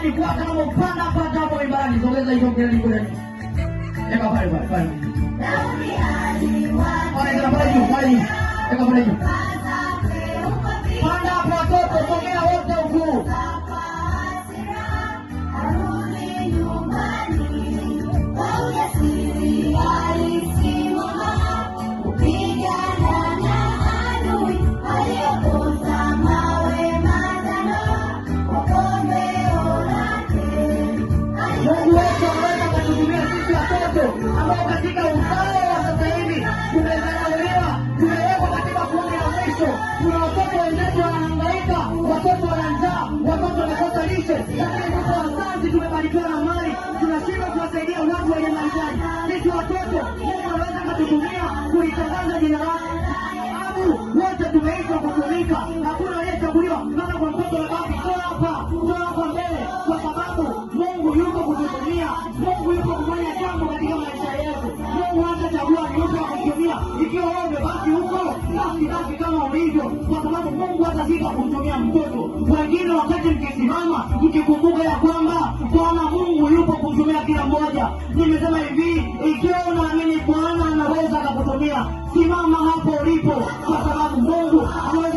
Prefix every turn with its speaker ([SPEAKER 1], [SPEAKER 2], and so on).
[SPEAKER 1] Wanajikwaa kama upanda hapa hapo mimbarani. Sogeza hizo kelele kule. Eka pale pale pale. Pale tena pale juu, pale juu. Eka pale juu. Panda hapo watoto, sogea wote huku. Mungu wetu anaweza kututumia sisi watoto ambao katika uzao wa sasa hivi tumedharauliwa, tumewekwa katika kundi la mwisho. Kuna watoto wenzetu wanahangaika, watoto wana njaa, watoto wanakosa lishe, lakini sisi wazazi tumebarikiwa na mali, tunashindwa kuwasaidia watu wenye mahitaji. Sisi watoto, Mungu anaweza akatutumia kulitangaza jina lake. Sababu wote tumeitwa kutumika, hakuna aliyechaguliwa. Maana kwa mtoto anabaki toa hapa, toa hapa mbele, kwa sababu Mungu yuko kututumia, Mungu yuko kufanya jambo katika maisha yetu. Mungu hatachagua ni yuko wa kutumia. Ikiwa wewe umebaki huko, basi baki kama ulivyo, kwa sababu Mungu hatazidi kumtumia mtoto. Wengine wakati mkisimama, mkikumbuka ya kwamba Bwana Mungu yupo kumtumia kila mmoja. Nimesema hivi, ikiwa unaamini Bwana anaweza akakutumia, simama hapo ulipo, kwa sababu Mungu anaweza